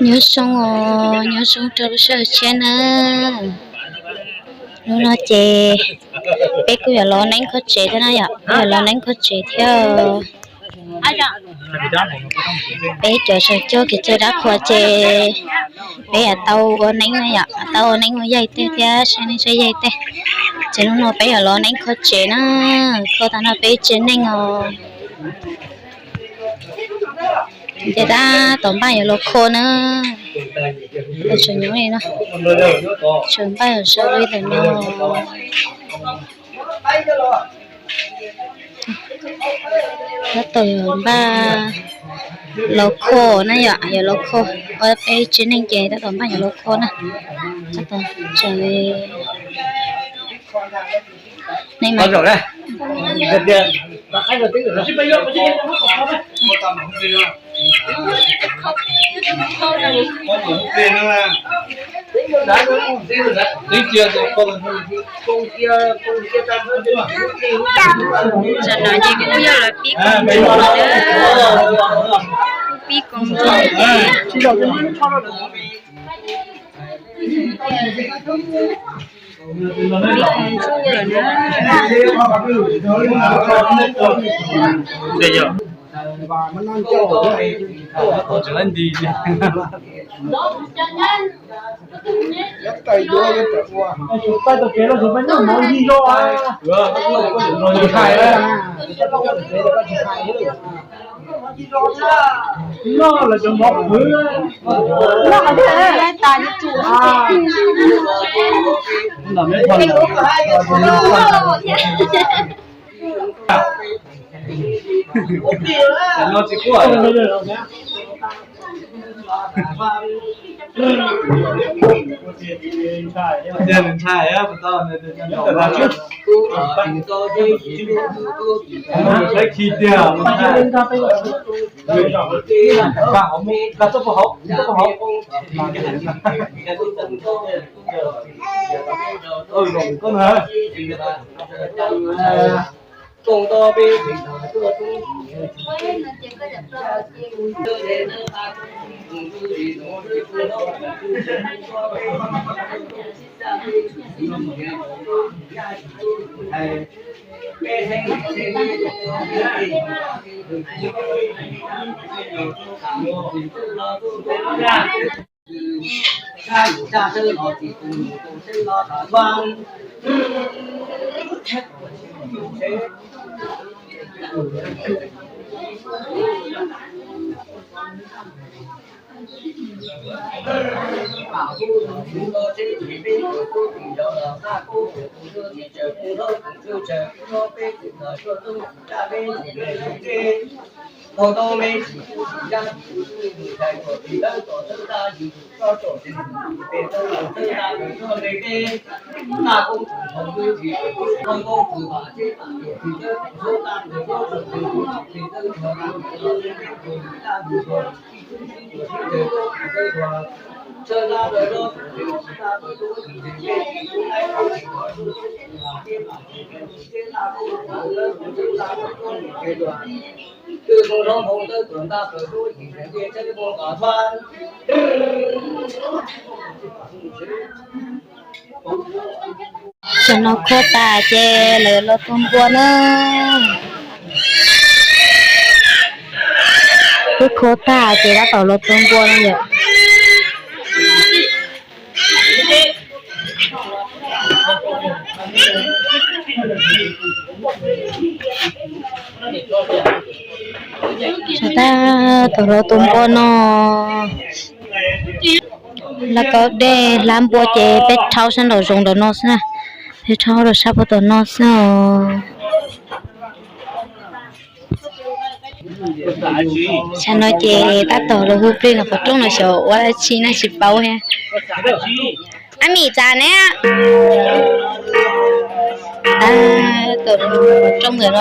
Nyob zoo os, nyob zoo rau lub sij hawm tshiab na. Hnub no ces peb kuj yuav los neeb kho tsev thiab na yom, peb yuav los neeb kho tsev thiab. Peb cov tseem coj kev cai dab qhuas ces peb yuav tau ua neeb na yom, tau ua neeb ua yaig tej thiab saib neeb saib yaig tej. Ces hnub no peb yuav los neeb kho tsev na, kho tas no peb tsev neeg os. Ces tab tom npaj yuav los kho na. Tseem nyob li no, tseem npaj yuav sawv li ntawm no. Tab tom yuav npaj los kho na yom, yuav los kho. Ua peb tsev neeg ces tab tom npaj yuav los kho na. Tab tom tseem li neeg mas Tam no ces kuj yog lawv pib koom tsov lawm, pib koom tsov, pib koom tsov lawm na. Saib khi tiag. Koj na. Tam no kho tas ces lawv los tua npua na. Twb kho tag ces tab tom los tua npua no yom. Tab tom los tua npua no. Lawv kaw dej hlab npua ces peb rhaub sab nraum zoov nraum no xwb na. Peb rhaub rau sab puag tom no xwb os. Tsam no ces tab tom los hu plig los qhov rooj no xyov ua dab tsi na tsis paub thiab. Ab Mim txav ne. Rooj ntawm no na,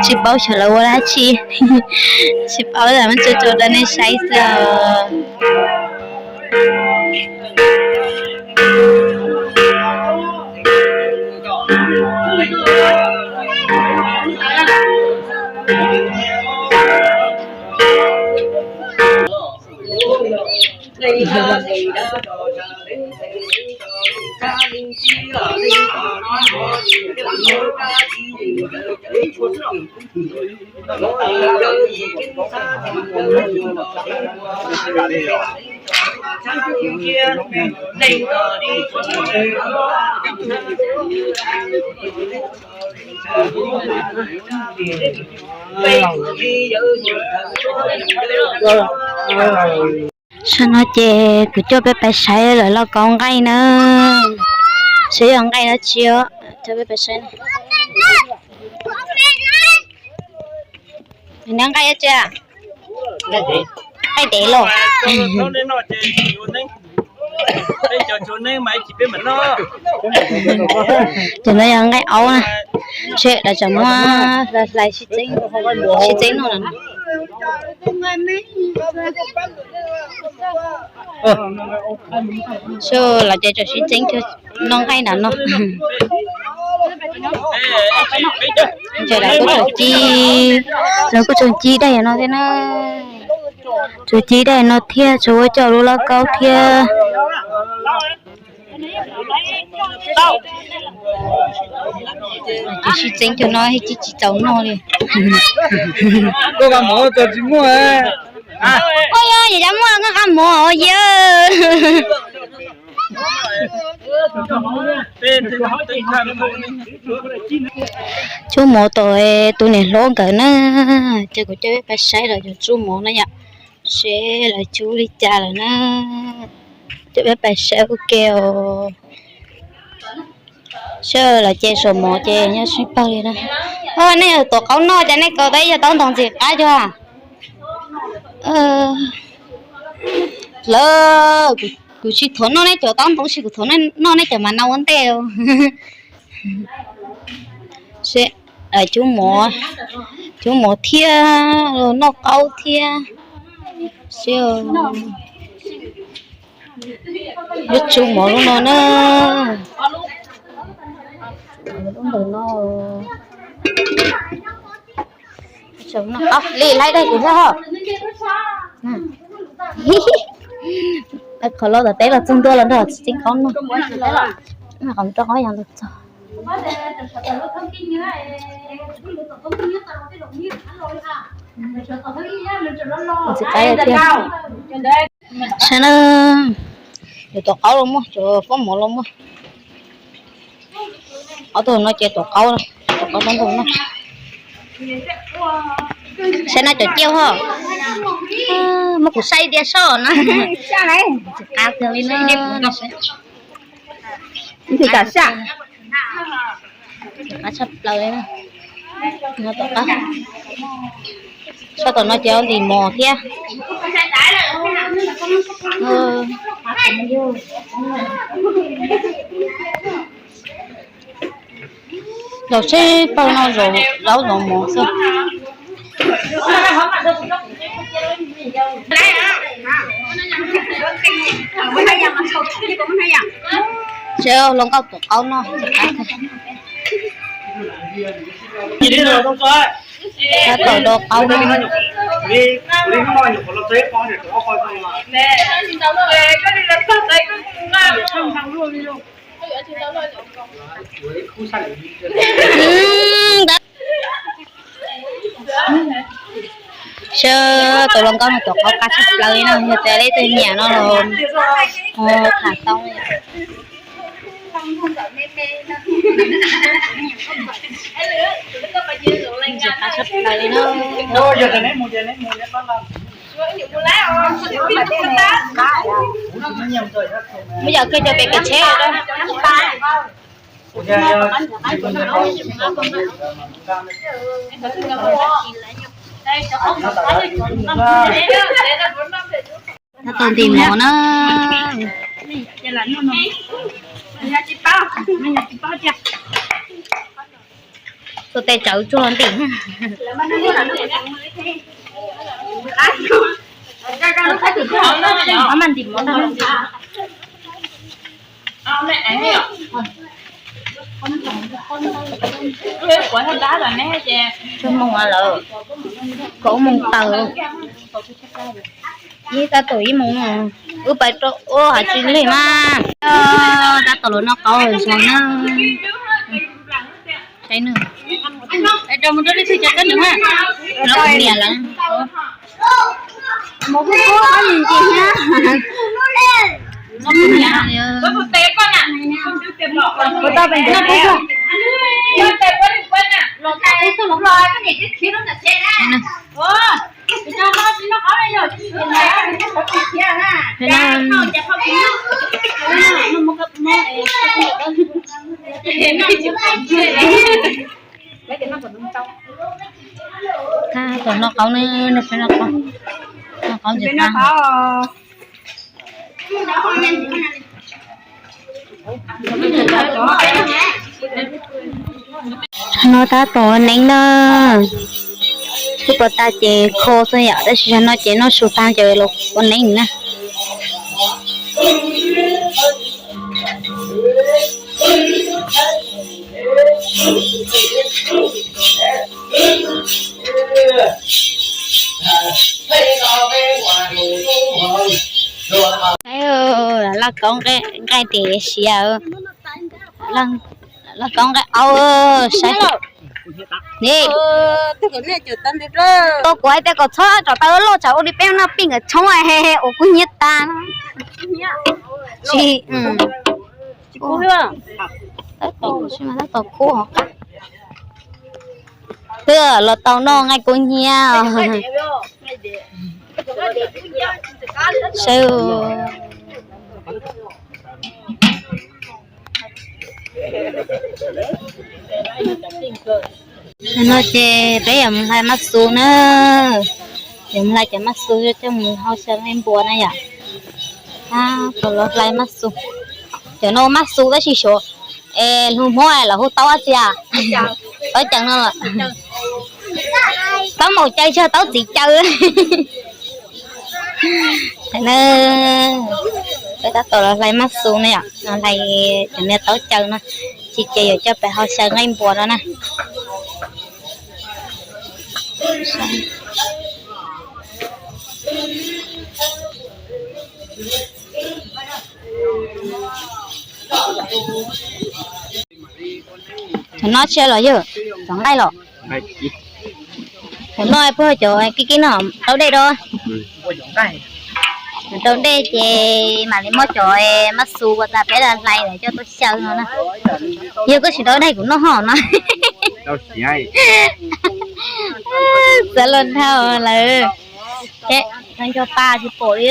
tsis paub xyov lawv ua dab tsi, tsis paub, muab tso tso rau nej saib xwb os. Tam sim no ces kuv coj peb pais saib lawv lauj kaub nqaij na, saib yog nqaij dab tsi os, coj peb pais saib. Neb nqaij dab tsi? Nqaij dev los? Ces no yog nqaij aub na, seb lawv tseem muab hlais sib txeeb, sib txeeb noj no. Seb lawv ces tseem sib txeeb noj nqaij nram no. Ces lawv kuj tseem ci, lawv kuj tseem ci daim no thiab na. Tseem ci daim no thiab, tseem ua coj lub lauj kaub thiab. Ces sib txeeb cov no tsis tsis txaus noj li. Koj qab mov tsis muaj. Koj yog yam cov muaj koj qab mov os yawg. Tsub mov tom tus niam hlob nkawd na, ces kuv coj peb pais saib lawv cov tsub mov na yom, seb lawv tsub li cas lawm na. Coj peb pais saib ua ke os. Seb lawv ces saum mov ces nyob sib pawg li na. Nej yog tuav qaub noj ces nej kaw tau ib co taub ntoo ntxim qab cuag. Lawv, kuv tsis thov noj nej cov taub ntoo, kuv thov noj nej cov mas nau ua ntej. Seb, cub mov, cub mov thiab, noj qaub thiab. Seb, yuav tsub mov lub no na. Lub ntawm no. Li laib dai kuv thiab ho. Qhov loj tom teb los txog ntua los nrog txiv tseeb qaub no. Qhov rau qaub yog los txog. Txiv qaub tiag. Saib na, cov tuav qaub los muaj, cov fob mov los muaj. Ob tug no ces tuav qaub, tuav qaub tab ntug no. Saib no cov ciaj ho. Muab kuv saib tias soj na. Tsis qab kawg li na. Qab tshaj plaws li na. Soj tom no ces ntim mos thiab. Zaum seb pawg no zaum zaub zaum mov xwb. Seb hluas nkauj tuav qaub noj. Tab tom do qaub no. Seb tus hluas nkauj no tuav qaub qab tshaj plaws li no, yog tias leej twg nyiam no los tham tau. Qab tshaj plaws li no. Muab yam kiag cov pem kev tsheb. Tab tom ntim mov na. Tus tes tsawv tsuag ntim. Ob mas ntim mov tag. Txog moos lawm, kaum moos tawm, ib tab tom ib moos no, wb pais rau ua hav tsis lig mas. Tab tom los noj qaub zoo na. Saib nws, rau mus rau li twg cov kab nws mas, los niam lawm. Tab tom noj qaub ne, noj qaub, noj qaub ntsis tab. No tab tom ua neeb na, twb pov tas ces kho xwb yom, tab sis no ces noj su tag ces los ua neeb na. Lauj kaub nqaij tes siav, lauj kaub nqaij aub saib. Tua kuv hais tias kom txhob tsom taw loj tsam ua li peb noj pij nkawd tshoob ua kuv hnyiab tas no. Tsis, tab tom kub hov qab. Twb los tau noj nqaij kub hnyiab. Saib. No ces peb yuav mus hlais mab xu na. Yuav mus hlais cov mab xu coj mus hau xyaw nqaij npua na yom. Tab tom los hlais mab xu. Cov no mab xu tab sis xyov es lus Hmoob lawv hu taub dab tsi a? Taub caws no los. Taub maum caws tsis yog taub txiv caws. Peb tab tom los hlais mab xu na yom, hlais cov niag taub caws no, tsis ces yuav coj pem hau xyaw nqaij npua no na. Cov no tsis los yog cov nqaij los? Cov no puag cov kib kib no rau dej rau. Rau dej ces mam li muab cov mab xu ua tas peb hlais coj tuaj xyaw no na. Yog koj tsis rau dej kuv noj hov no. Txawv los dhau lawm. Cov pa tsis pom li.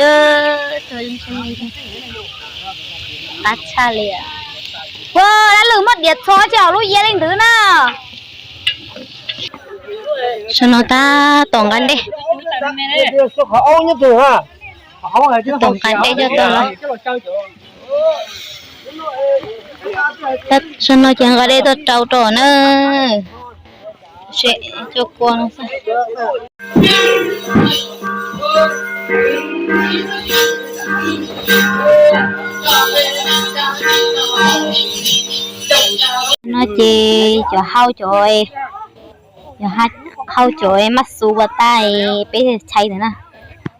Qab tshaj li. Ua dab lwm muab diav txho tsis hauv lub yias li ntawd na. Saum no tab tom nqa dej. Tab tom nqa dej coj tuaj los. Saum no ces nqa dej tuaj rau rau na. Seb coj kua no xwb. No ces cov hau cov, hau cov mab xu ua tag peb tshais ntawd na.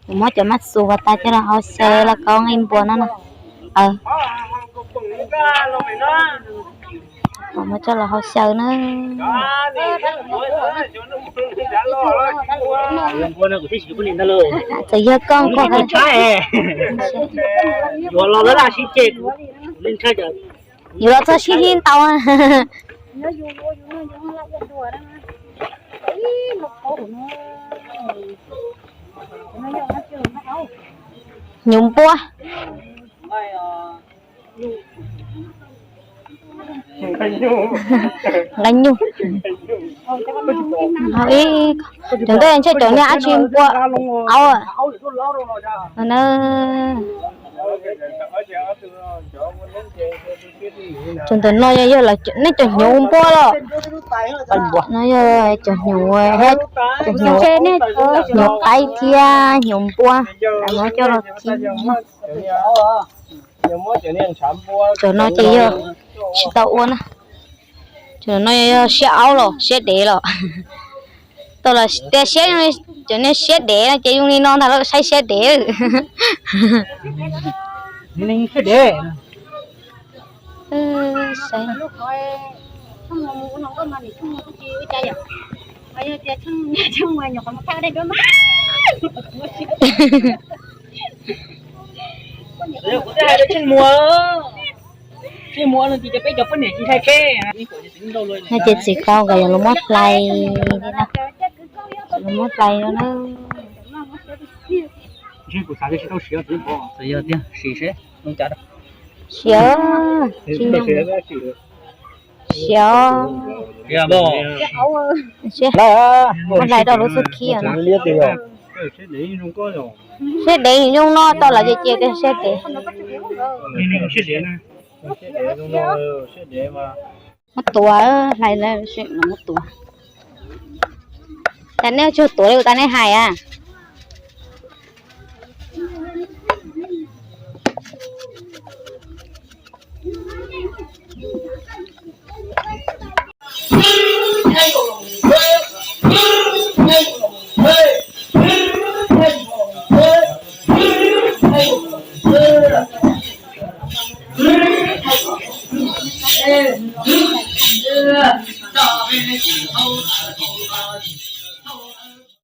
Kuv muab cov mab xu ua tag coj los hau xyaw lauj kaub nqaij npua no na. Muab coj los hau xyaw na. Txawm yog koj, yuav los txog sib hlub ntau. Nyuv npua. Nqaij nyuj. Cov ntawd ntshe cov niag dab tsi npua aub na. Tus ntawm no yog, yog nej cov hnyuv npua los? No yog cov hnyuv, cov hnyuv, hnyuv qaib thiab hnyuv npua, no coj los khi. Cov no ces yog tsis tau ua na. Cov no yog siab aub los siab dev los? Tau los tias siab, cov niag siab dev no ces zoo li no ntag, lawv saib siab dev. No ces txiv qau nkawd yuav los muab hlais li na, los muab hlais no na. Siav, siav, muab hlais rau lub txuj khib no. Siab dev zoo no tau los ces tias siab dev. Muab tuav, hlais los muab tuav. Tas nej tsis tuav li tas nej hais a.